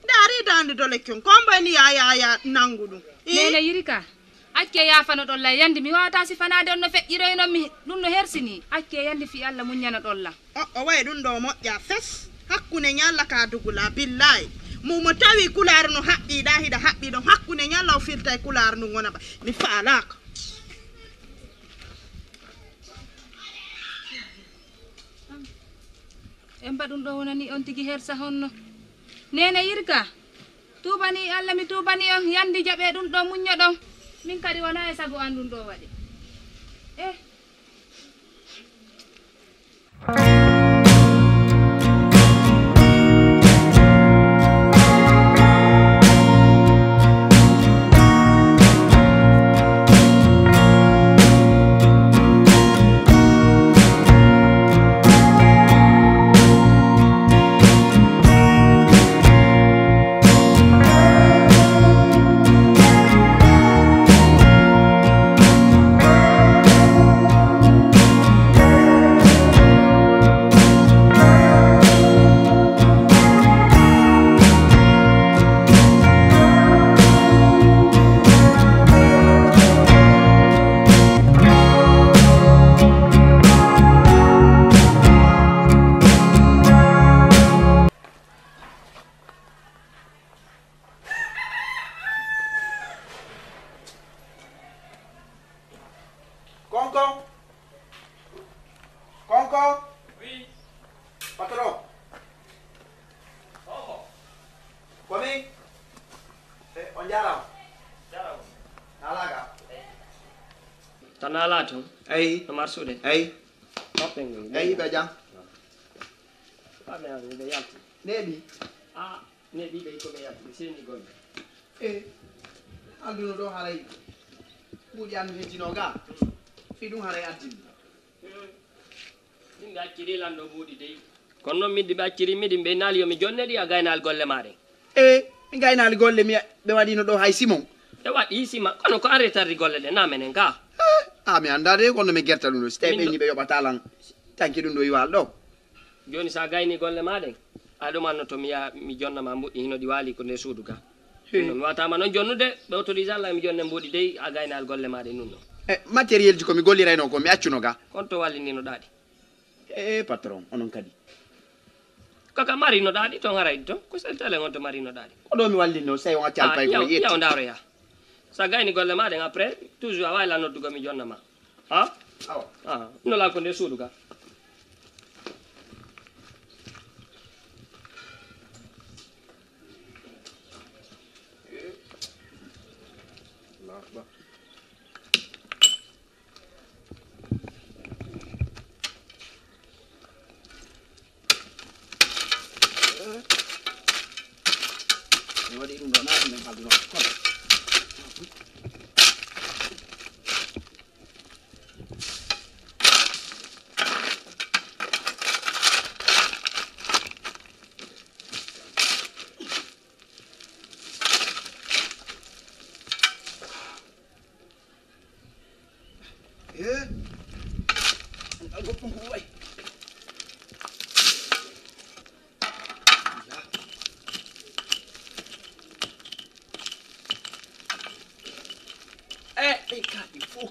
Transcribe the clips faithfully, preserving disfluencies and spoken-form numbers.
Ndaari daande dole kon, ko mbayni yaa, yaa, yaa nanngu ɗum. Ii? Neene Yirika, accee yaafano ɗon lay yandi, mi waawataa sifanaade on no feƴƴiroynon mi, ɗum no hersini. Accee yandi fii Alla muññano ɗon la. O, o wayi ɗum ɗo moƴƴa fes. Hakkunde ñalla ka dugula, billaay. Mo, mo tawi kulaaru no haɓɓi ɗa, hiɗa haɓɓi ɗon. Hakkunde ñalla o firtay kulaaru ndu ngona ba. Mi faalaaka. Emba ɗum ɗo wonani on tigi hersa honno? Neene Yirka, tuubani Alla, mi tuubani on, yandi jaɓee ɗum ɗo muññoɗon. Min kadi wonaa e sago an ɗum ɗo waɗi. Eh. Konkon! Konkon! Oui. Patron! Oho. Komi? Eh, on jaaraama. Jaaraama. Naalaaga? Tan naalaa toon. Eyi. No marsude? Eyi. Toppen ngi. Eyi, ɓe jam. Ɓe yalti. Neeɓi? Ah. Ne ɓiɓɓe ko ɓe yalti, ɓe seeni golle. E, alduno ɗo haray mbuuɗi an mi hejjino ga. Fii ɗum haray addini. Min ɓe acciri lan ɗo mbuuɗi dey. Kono noon min ɗi ɓe acciri, miɗin ɓe naali yo mi jonne ɗi a gaynaali golle maa ɗen. E, mi gaynaali golle mi ɓe waɗino ɗo hay Simon. Ɓe waɗi Simon, kono ko an retardi golle ɗen, na menen ga. E, a mi anndaa de, kono mi gerta ɗum ɗo. Si tawi ɓe ni ɓe yoɓata lan, tanki ɗum ɗo iwal ɗo. Jooni, so a gaynii golle maa ɗen, a ɗumanno to mi yaha, mi jonna ma mbuɗɗi hino ɗi waali ko nder suudu ga. Ɗum noon, mi waawataama noon jonnude, ɓe autorise Allah, mi jonne mbuɗi dey, a gaynaali golle maa ɗen ɗum noon. E, matériel ji ko mi gollirayno ko mi accuno ga. Kono to wallininoɗaa ɗi? E, patron, onon kadi. Kaka marinoɗaa ɗi toon, haray ɗi toon, ko sel tele on to marinoɗaa ɗi. Ko ɗo mi wallinno, so tawi on acci alpay ko yetti. Yaw ndaaro ya. So a gayni golle maa ɗen, après, toujours a waawi lan noddugo mi jonna ma. Ha? Awa. Ah, no lan ko nder suudu ga. Allahu Akbar. Mi waɗi ɗum ɗo, na ɗum en kalduno. Kono. Eh? Ngal goɗɗum ko wayi. Eh, ɓe kaaɗi fof.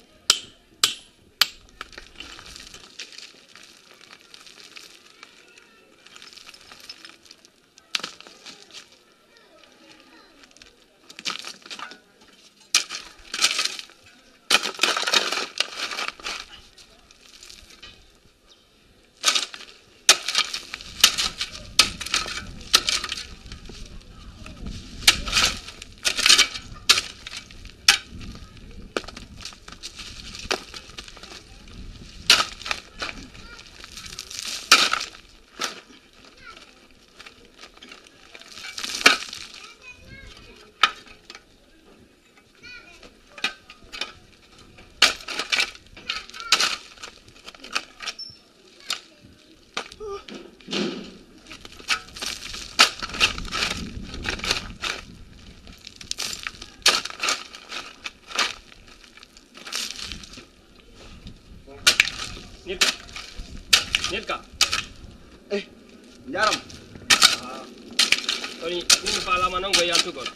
Min mi faalaama noon ko yaltugol.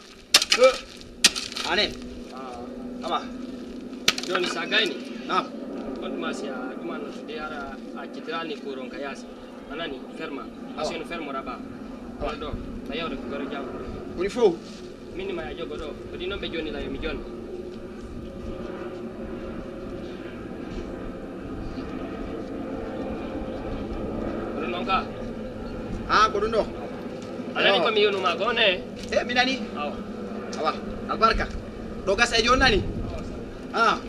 Anen. Ah, awa. Jooni, so a gayni. Naam. On tuma si a ɗumanno de, hara a accitiraani kuuron ka yaasi. A nani? Ferma. Awa. Asiyon fermo raba. Awa. Wala ɗo. A yawde ko goro jam. Woni fow. Min ni ma a jogo ɗo. Ko ɗi noon ɓe jonni la yo mi jonni. Ko ɗum noon ka? Haa, ko ɗum ɗo. A nani ko mi yonuma ko ne? E, mi nani. Awa. Awa, albarka. Ɗo gasa e jooni nani? Haa.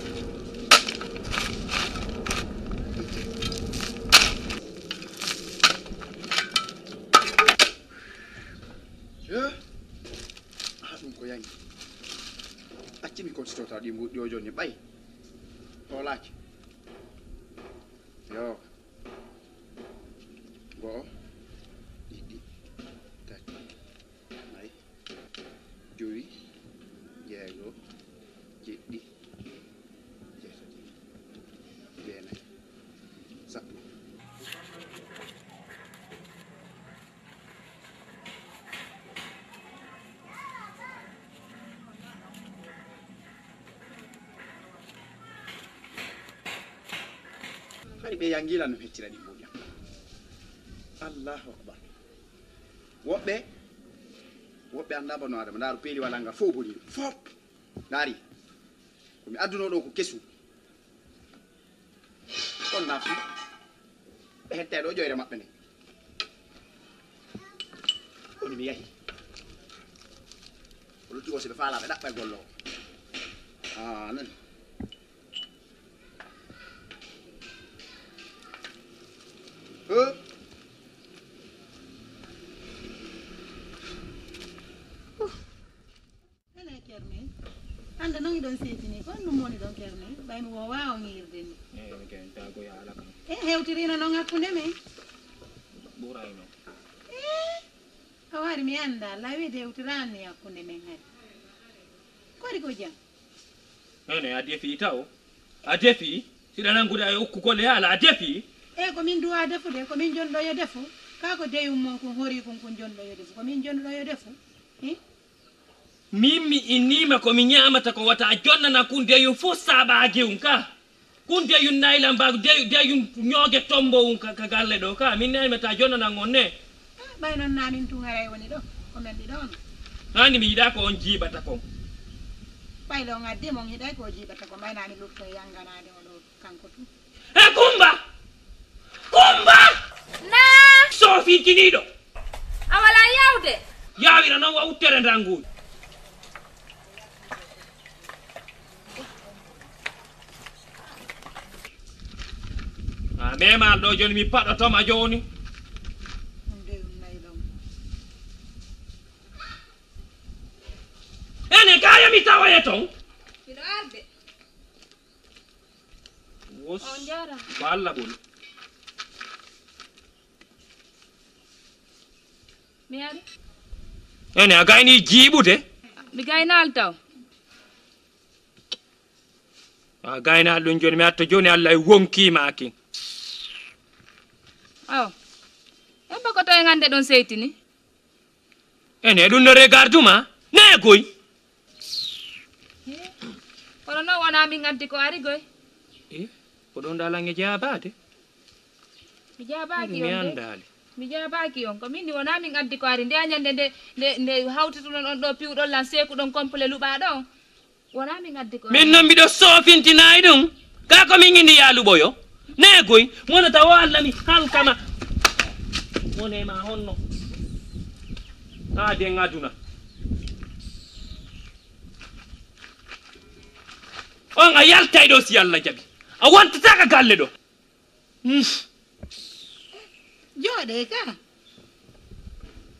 Eh? Ah, ɗum ko yanki. Acci mi kontito taw ɗi mbuɗɗi o jooni ɓay. Hoolaaki. Yo. Go'o, ɗiɗi, tati, nayi, jowi, jeego, jeɗɗi, jeetati, jeenayi, sappo. Hari ɓe yangilan no feccira ɗi mbuɗi. Allahu akbar. Woɓɓe, woɓɓe annda bano Adama, ndaaru peeli wala ngal fof boni ɗum. Fop. Ndaari. Ko mi adduno ɗo ko kesu. On nafi. Ɓe hette ɗo ƴoyre maɓɓe nde. Woni mi yahi. O lutti o si ɓe faala ɓe ɗaɓɓa e gollo o. Ah, nan. Huh? Ene Kerne. Hannde noon iɗon seetini, ko honɗum woni ɗon Kerne? Ɓay mi woowaa on yiirde ni. Eey, mi kenta ko yaala kam. E hewtirino noon hakkunde men. Ɓurayno. E a waari mi anndaa, lawi de hewtiraani hakkunde men hay. Kori ko jam? Ene a defi taw? A defi? Siɗa nanngude e ukkugol e haala, a defi? E ko min duwaa defude, ko min jonɗo yo defu. Kaa ko deyum mon kun hori kun kun jonɗo yo defu, ko min jonɗo yo defu. Hi? Min mi inniima ko mi ñaamata ko wata a jonnana kun deyum fof saaɓaaji un ka. Kun deyum naylan ba deyu deyum ñooge tombo un ka, ka galle ɗo ka. Min nayma ta jonnanan on ne. Ah, ɓay noon naa min tun haray woni ɗo. Ko men ɗiɗo on. Hani mi yiɗaa ko on jiiɓata kon. Ɓay lo on addi mon hiɗay ko o jiiɓata ko ɓay naa mi lutto e yanganaade o ɗo kanko tun. E Kumba! Kumba! Naa! Soofintiniiɗo! A walaa yaawde? Yaawira noon wa uttere ndanguuji. A meemal ɗo jooni mi paɗoto ma jooni. Ene kaya mi tawaye ton. Miɗo arde. Wos. On jaaraama. Ko Allah ɓuri. Mi ari. Ene a gayni jiiɓude? Mi gaynaali taw. A gaynaali ɗum jooni, mi arta jooni, Allah e wonkii ma ki. Aw. Ebba ko to en annde ɗon seytini? Ene ɗum no regardu ma? Ne goy. Kono noon wonaa min addi ko ari goy. E, ko ɗon ɗalan e jaabaade? Mi jaabaaki on de. Mi anndaali. Mi jaabaaki on. Ko min ni wonaa min addi ko ari. Nde a ñande nde, nde, nde hawtituɗon on ɗo piwɗon lan seekuɗon complet luɓaaɗo on. Wonaa min addi ko ari. Min noon mbiɗo soofintinayi ɗum. Kaa ko min indi yaaluɓoyo? Ne goy, monata o Allah mi halkama. Wone ma honno? Kaa den aduna. On a yaltay ɗo si Allah jaɓi. A wontataa ka galle ɗo. Hmm. Jooɗe ka.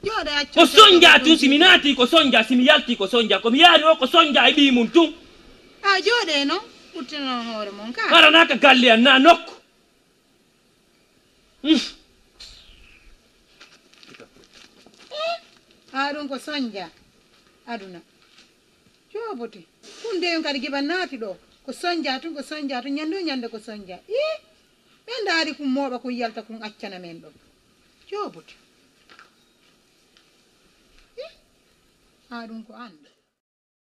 Jooɗe accu. Ko sonja tun, si mi naati ko sonja, si mi yalti ko sonja, ko mi yaari o ko sonja e ɓii mum tun. A jooɗe noon, ɓurtino hoore mon ka. Harana ka galle an na nokku. Hmm. Eh, a ɗum ko sonja aduna. Joobote. Kun deyum kadi giba naati ɗo. Ko sonja tun, ko sonja tun, ñande o ñande ko sonja. Ih, ɓe ndaari kun mooɓa kun yalta kun accana men ɗo. Joobote. Ih, Haa ɗum ko an.